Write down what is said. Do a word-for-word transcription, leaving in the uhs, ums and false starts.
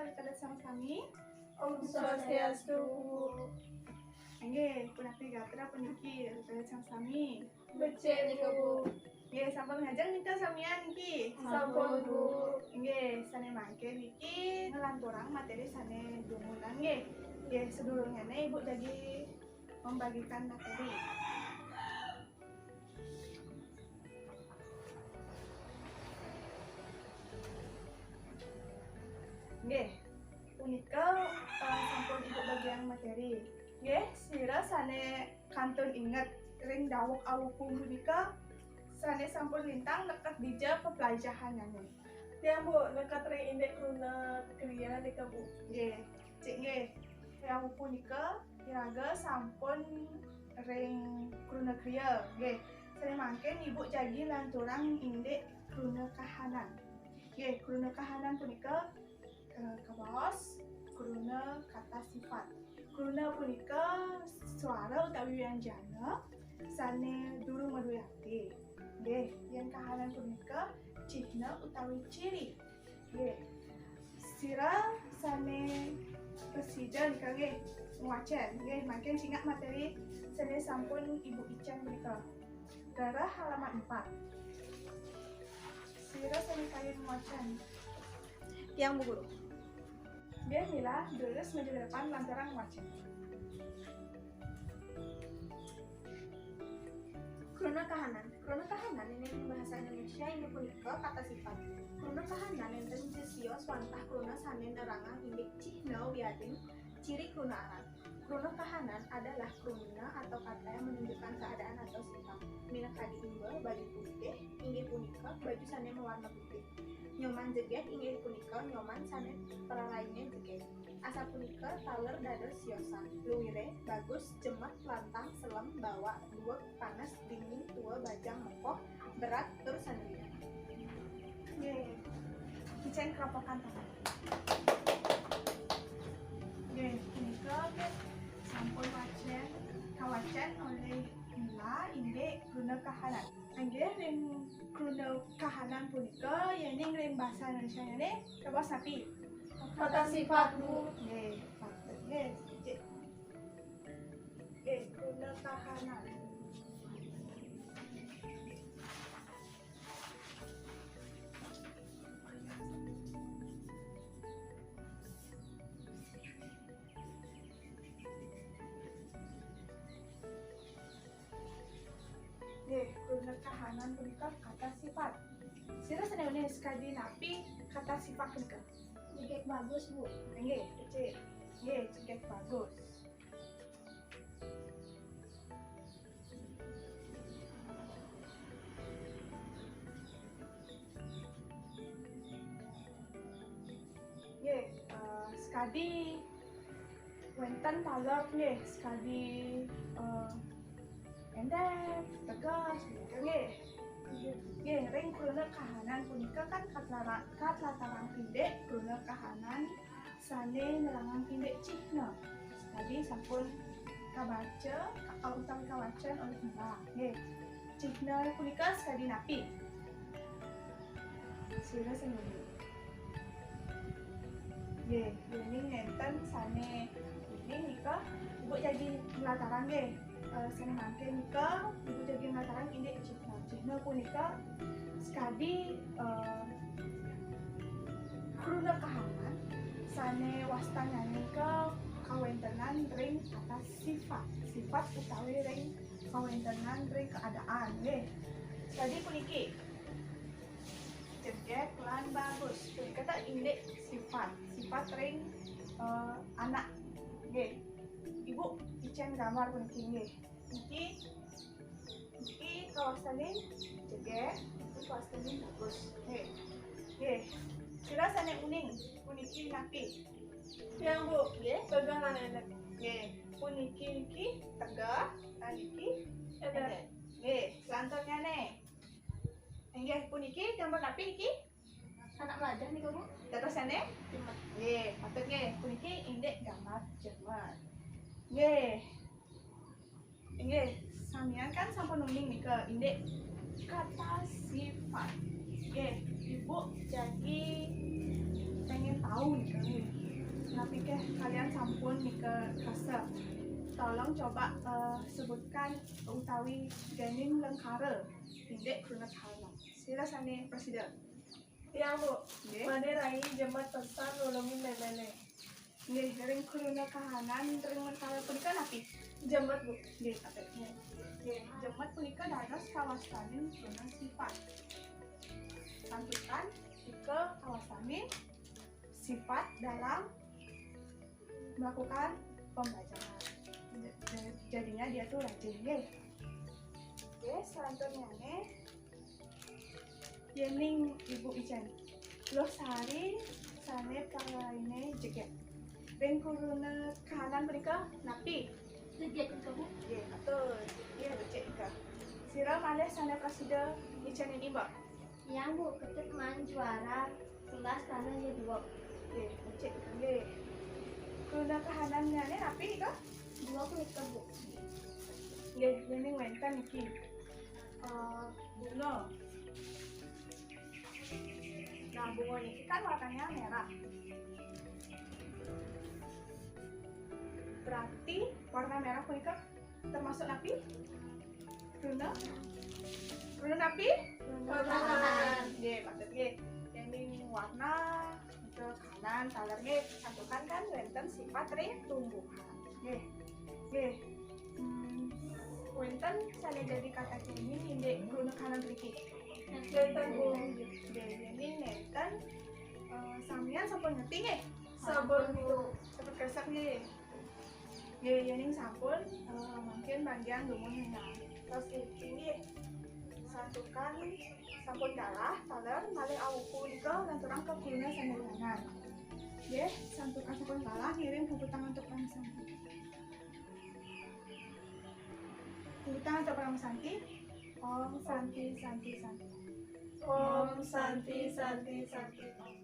Tetep sami-sami. Om Swastiastu, Bu. Nggih, punapi gatra puniki, tetep sami-sami. Becik nika, Bu. Nggih, sampun ngajeng nika samian niki? Sampun, Bu. Nggih, sane mangke niki nglanturang materi sane dumunan nggih. Nggih, sedurungene Ibu jagi membagikan materi. Nggih, punika, eh, sampun Ibu bagian materi. Nggih, sira sane kantun inget ring daweg awuku punika sane sampun lintang neked dija peplajahanane. Tiang, Bu, neked ring indik kruna kriya nika, Bu. Nggih, cik nggih. Ring awuku punika iraga sampun ring kruna kriya. Nggih, sane mangkin Ibu jagi lanturang indik kruna kahanan. Nggih, kruna kahanan punika, eh, kabaos kruna kata sifat. Kruna punika suara utawi wianjana sane durung madue ati. Nggih, yen kahanan punika cihna utawi ciri. Nggih. Sira sane prasida nika nggih ngwacen. Nggih, mangkin cingak materi sane sampun Ibu icen punika. Darah halaman empat. Sira sane kayun ngwacen. Tiang, Bu Guru. Nggih, mila, durus maju ke depan lanturang ngwacen. Kruna kahanan. Kruna kahanan ing basa Indonesia inggih punika kata sifat. Kruna kahanan nenten jesios wantah kruna sane nerangang indik cihna wiadin ciri kruna aran. Kruna kahanan adalah kruna atau kata yang menunjukkan keadaan atau sifat. Minakadi imba, baju putih, inggih punika baju sane mawarna putih. Nyoman jegeg inggih punika nyoman sane pralaine jegeg. Asapunika taler dados siosan. Luire, bagus, jemet, lantang, selem, bawak, dueg, panes, dingin, tua, bajang, mekoh, berat, tur sanewian. Nggih. Kicen keropokan tangan. Nggih, punika nggih sampun wacen, kawacen olih Mila indik kruna kahanan. Nggih, ring kruna kahanan punika, yening ring basa Indonesia-nyane kabaos napi? Kata sifat, Bu. Nggih, patut. Nggih, cik. Nggih, kruna kahanan. Nggih, kruna kahanan punika kata sifat. Sira sane uning, sakadi napi kata sifat punika? Jegeg bagus, Bu. Nggih, becik. Nggih, jegeg bagus. Nggih, eh, sakadi wenten taler nggih, sakadi, eh, endek, tegas, nggih. Nggih, ring kruna kahanan punika kan katlara-, katlatarang indik kruna kahanan sane nerangang indik cihna. Sakadi sampun kabaca, ka-, utawi kawacen olih Mila. Nggih. Cihna punika sakadi napi? Sira sing nggih. Nggih, yening nenten sane uning nika, Ibu jagi nlatarang nggih. Eh, sane mangke nika, Ibu jagi nlatarang indik cihna. Cihna punika sakadi, eh, kruna kahanan sane wastanyaning ka kawentenan ring kata sifat. Sifat utawi ring kawentenan ring keadaan, nggih. Sakadi puniki, jegeg lan bagus. Punika ta indik sifat, sifat ring, eh, anak, nggih. Ibu icen gambar puniki, nggih. Niki, niki kawastanin jegeg, niki kawastanin bagus. Nggih. Nggih. Sira sane uning, puniki napi? Tiang, Bu. Nggih. Tegeh lan endek. Nggih. Puniki niki tegeh, lan niki endek. Endek. Nggih, selanturnyane. Inggih, puniki gambar napi niki? Anak mlajah nika, Bu. Dados sane? Jemet. Nggih, patut nggih. Puniki indik gambar jemet. Nggih. Inggih, samian kan sampun uning nika indik kata sifat. Nggih, Ibu jagi pengen tahu nika nggih. Napi ké kalian sampun nika kasép? Tolong coba eh, sebutkan utawi géning lengkara indik kruna kahanan. Sira sané prasida. Ya, Bu. Nggih. Made rai jemet pesan nulungin méméné. Nggih, ring kruna kahanan ring lengkara punika napi? Jemet, Bu. Nggih, patut. Nggih. Nggih, jemet punika dados kawastanin kruna sifat. Santukan nika kawastanin sifat dalam melakukan pembelajaran. Jadinya dia tuh rajin, nggih. Nggih, selanjutnya nih, yéning Ibu Ijen. Luh Sari sané parainé jegég. Ring kruna kahanan punika napi? Jegég, Bu. Nggih, betul. Nggih, becik nika. Sira malih sané prasida ngicenin imbak. Yang, Bu, Ketut maan juara kelas tanah ya dua. Nggih, becik nggih. Kruna kahanannyané napi nika? Dua punika, Bu. Nggih, yéning wénten niki. Eh, bunga. Nah, bunga niki kan warnanya merah. Berarti warna merah punika termasuk napi? Kruna? Kruna napi? Kruna kahanan. Nggih, patut nggih. Yéning warna, nika kahanan, taler nggih. Santukan kan wénten sifat ring tumbuhan. Nggih. Nggih. Hmm, wénten sané dadi kata kini indik kruna kahanan mriki? Wénten, Bu. Nggih, yéning nénten, eh, samian sampun ngerti nggih? Sampun, Bu. Sampun kresep nggih. Nggih, yéning sampun, eh, mangkin panggih dumun nggih. Terus nggih, santukan sampun kalah, taler malih awuku nika lanturang ka kruna sané lianan. Nggih, santukan sampun kalah, ngiring puputang antuk paramasanti. Puputang antuk paramasanti. Om Santi, Santi, Santi. Om Santi, Santi, Santi, Om.